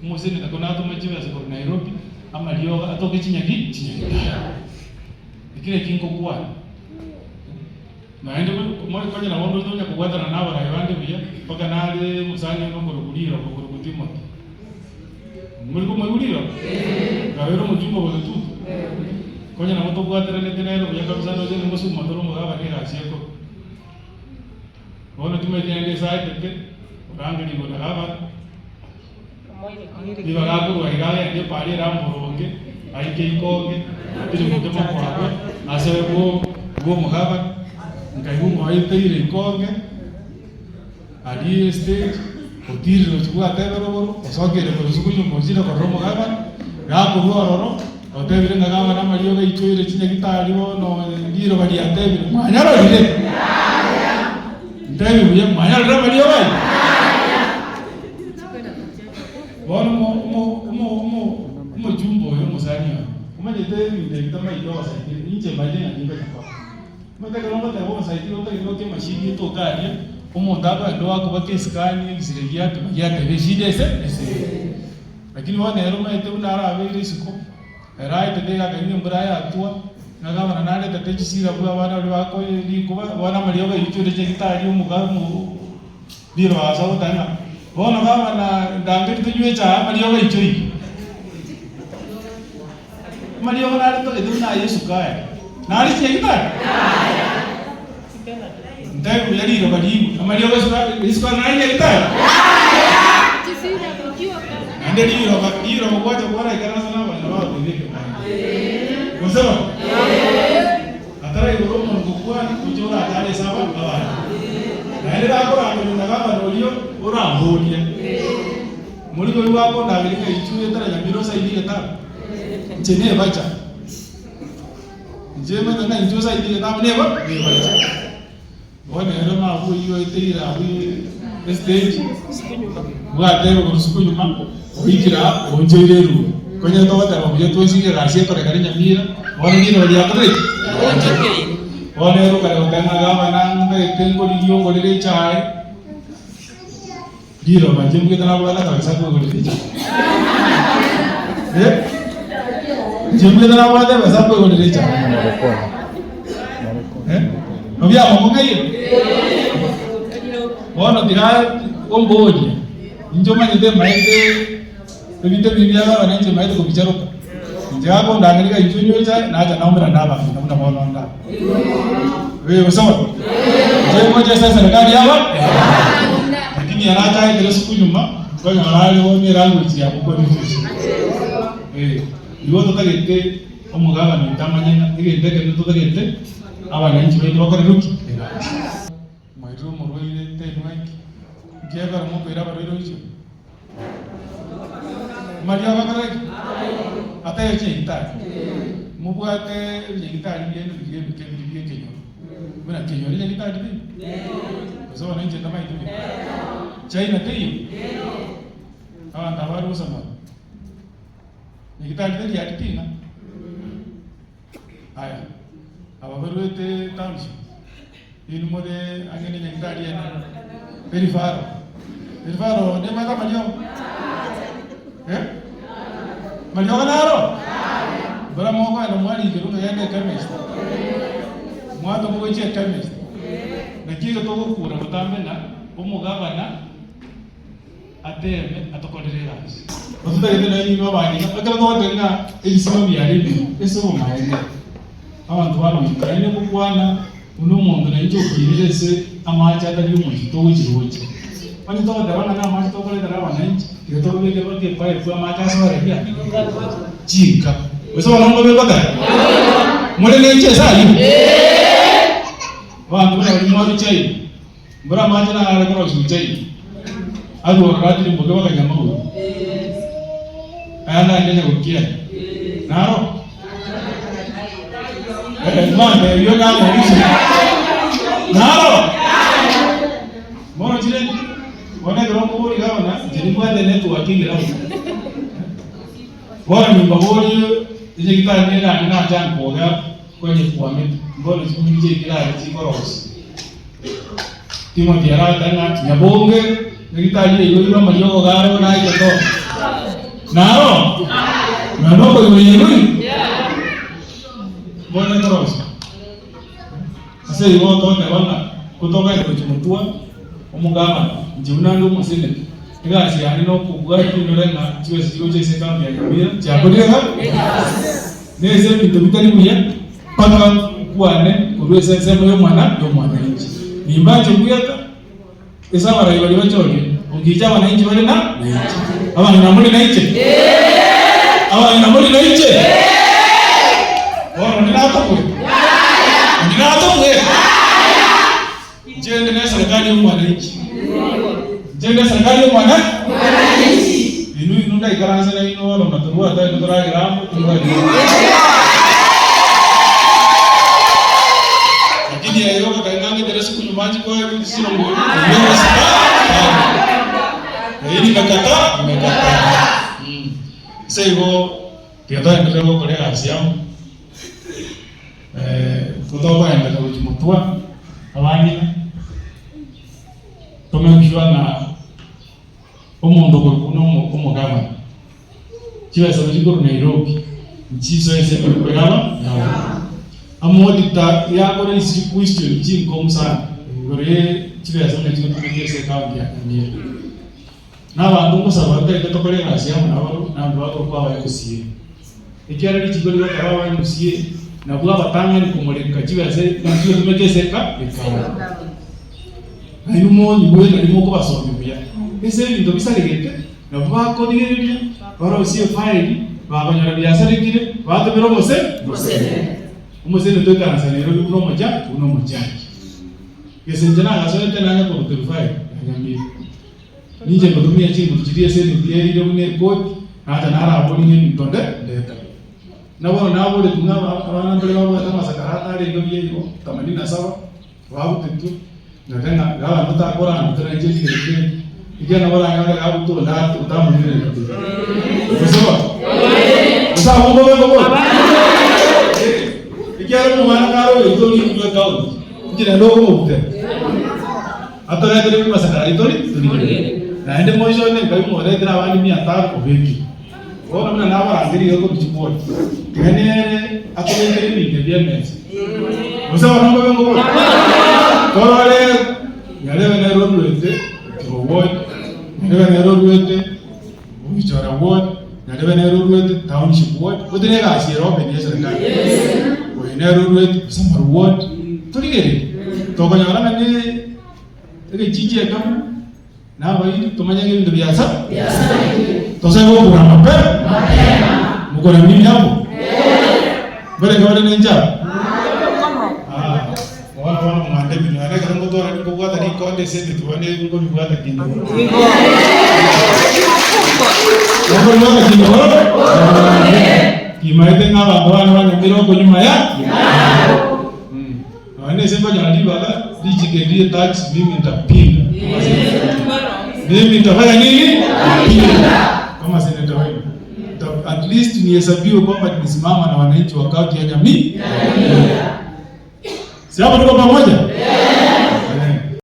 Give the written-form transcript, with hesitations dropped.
Omoseneta ko natome chibesa korwa Nairobi, amariogo atoke chinyagi chinyagitari. Eki naki nkokwana. Naende konya nabo ndoche onya kobwatana na abarai bande buya, mpaka nare omosani one okorokwa riroba okorokwa Timothy. Mori komoigwa riroba? Nkabeera omochumba bogetutu. Konya nabo tobwateranete nere buya kabisa ndoche nimosuguma tore omogabana egasi ekoro. Bono timanyeti naende esaetete, orangerigwe na gavana. Ribaga akorwa iga agende epaara ere amoronge, aike ikonge, atirimoke mokwakwe, asoe bwo bw'omogabana, nkaigwa ng'a oeteire ikonge, aria estage, otirire gochia bwatebera rogoro, osokeire korwa ase konywa ochire korora omogabana, gakorwa ororo, otebire ng'a gavana amariogo aichoire chinyagitari bono riroba riatebire, mwanyarorire? Ntebi buya, mwanyarorire amariogo ayio? Bono omochumba oyo omosani oye, omanyete ebinto ebi tamaeti ogosaidire, inche manyete ng'a ningocha koba. Omanyete ekero ngoteba ogosaidire otagete gokia emashini etoke aria, omonto akogenda oakobaka esikani egesire giapima giateba eshida ese ese. Lakini bono ere omanyete buna arabeire isiko, ere aetete iga akanywa embura yatwa, ng'a gavana naretete chisira abwo abana baria bakoe rikuba, bono amariogo aichore chigitari omoga omo. Riroba ase ogoteba ng'a, Bono gavana ndangeri tonywe echae amariogo aichoire. Amariogo nare togete buna aye esukari. Nare chinyagitari? Ntebi buya riroba riigwe. Amariogo esukari esukari nare nyagitari? Naende riroba riroba gwacha kwaraikaransa na abana bagotebia ekebande. Gose bono? Ataraigora omonwa gokwana, gocha oratare ase aba abanto. Naende gakorangeria na gavana oria oramborie, Morigo oyio gwakondageria ng'a inchuo etara nyamira osaini egetabu? Inche nebacha. Inche manyete ng'a inchuo osaini egetabu neba nebacha. Bono ere mabwo oyio oeteire abwo estage, bwateba korwa suku nyuma, oikire aa oonchoire eruo. Konya togoteba buya twensi ng'a egasi ekorekana Nyamira, bono riroba riakorire ki? Riaonchokeire. Bono ere okare goteba ng'a gavana ntagete nkorigie ongorere echae, riroba inche mbugete nabwate akabesa koigorera echae. Eh, inche mbugete nabwate ebesa koigorera echae. Eh, obiamokong'aire? Bono tiga omborie, inche omanyete maete ebinto ebi bia gavana inche maete kobicharoka. Inche gakondangeria iga inchuo nywe echae, nacha naumerana na abang'ina buna bono nda. Eh, gose bono? Inche ngocha ase eserekari yaba? Lakini arachaetire suku nyuma, nkonyora are bono elanguage yabo confuse. Eh, igo totagete omogabana oito amanye ng'a egento ekero totagete, abananchi baito bakorerwe ki? Egasi. Mwairire omorwaire tenwa inki? Nki ekero mokoira abarwaire gochia? Mariogo akore ki? Atebe chinyagitari. Mobwate ebinyagitari biaino biria ebike biria bia ekenyoro. Buna kenyoro enyagitari teiyo? Gose bono inche ntamaeti buya? China teiyo? Abanto aba bare gosomora. Nyagitari teri aria ting'a? Aya, aba barwete township, inwe more ang'e ne nyagitari enene, erifaro. Erifaro nebwate amariogo? Eh? Mariogo naro? Mbora mokoenda mwarikerwa ng'a genda echemist. Mwatomwa gochia echemist. Naki eke togokura botambe ng'a omogabana ateeme atokorere egasi. Ototagete nainwe inwe abang'ina, ekero togoteba ng'a ebisima biare ebibe ase obomaene, abanto bagoika naende ngokwana buna omonto nainche okinire ase amache atari omochie togochia roche. Onye togoteba ng'a namache tokoretera abananchi, tiga tobabeke mpaka epipe amache asoere ki aa? Chinka. Gose bono nkobekwa tari? More nainche ase ayio? Abanto buna baria mwaruche aye. Mbora amache naro are korosiwa chai, arue ororo atirimboke bakanywa amagoro. Aya naende nyagokia naro Eh, mwantebia onye amorusia naro bono chire bono ekero nkoboria gavana inche nimbwate network egera buya bono nimbaborie enyagitari nere ande nacha nkoga Konya kwamete, mbono chinguru chiaikire aria chikorosia. Timothy aratebe ng'a nyabonge nyagitari eigoirwe amariogo garo naye totoka. Naro? Nonya nokoigwa iguri? Bono torosia. Ase igo togoteba ng'a kotogenda gochia motwa omogabana, inche buna nde omoseneta, egasi yane nokobwatia ndore ng'a chibesa chigocha ase ecounty ya Nyamira chiakorire ga na ase ebinto bitari buya mpaka nkwane korwa ase ensemo ya omwana ya omwananchi. Nimbanche bweka ase abarai baria bachorire, ongiche abananchi bare na nainche. Abang'ina more nainche? Abang'ina more nainche? Bono onde natobue? Onde natobue? Inche inde ne eserekari ya omwananchi. Inche inde eserekari ya omwana Inwe inwe ndaikaranse nainwe bono na torwate aye totoragera amo, tobwati Lakini aye ogoteba ng'a ng'etere sikunywa machi kwaye gochia nguru, oyio ogosika Eyio nimekataa, nimekataa. Ase igo tiga toenderere gokora egasi amo, gotokoenderera gochia motwe abang'ina, to make sure ng'a omonto okorokwa buna omo omogavana, chibesa chikorwa Nairobi, nchisoe ase emefuko yaba yabo. Amaodita yakora isi chiquestion chinkong'u sana igoro ye chibesa buna chigotumeka ase ecounty ya Nyamira. Na abanto ngosaba ntagete tokore egasi amo nabarobwo, na abanto bakorokwa aba MCA. Ekiagera richiko rigoteba aba MCA nabwo abatang'ani komoreka chibesa chigotumeka ase eka ekaunti. Nainwe monyigwe nari mokobasomia buya. Ase ebinto bisaregete, nabwo bakorigereria, barosie efaili, bakonyora biasarekire, batomere omose omosene toikaransa Nairobi buna omocha buna omochache. Gese inche nagasoete nanya koruta efaili ya Nyamira. Ninche ngotumia chinguru chiria ase emebiri yaire buna ekoti, nacha naraborie ng'a ebinto nde ndeta. Na bono naboretie ng'a abana mbare babwate amasakarata arenge buya igo, themanini na saba, babutetwe, ng'ake ng'a iga abanto takoranda torainche chigere chiaito, ekiagera nabo oranyore iga abutwe onde ate otamorire Gose bo? Gose abwo mbobe nkobori? Ekiagera omwana kare oyoito oria korwa ekaunti, inche naende okomobutera. Atoretere ebimasakara aria tori torigereria. Naende moiso one Nkai moretere abande mia tano obekire. Bono buna nabarangeria iga korwa chikori, tiga nere atobekere ebinto ebi emesa. Gose abana mbabe nkobora? Torore Nyarebe nere oruete Otigo ward, Nyarebe nere oruete Ogichora ward, Nyarebe nere oruete Township ward, gotari egasi ere open ya eserekari. Oyo nere oruete Busamaru ward, torigererie. Tokonyora ng'a ne egechichi ekemo, na abairi tomanye ng'a ebinto biasa tosabe gokura mapema mokore mimi hapo mbarenge bare ne enchara Ah, bono bono mwande eminwa naende ekero ngotwara ninkobwata rikonde ase emetwe bono nkobibwata kinde Nkobibwata kinde bono kimaete ng'a abanto bane banyamire okonyuma ya Nonya nese nkonyora ribaga richiko eri rie tax mimi nitapinga. Mimi nitafanya nini? Nitapinga kama seneta wenu. At least nihesabiwe kwamba nilisimama na wananchi wa kaunti ya Nyamira. Si hapo tuko pamoja?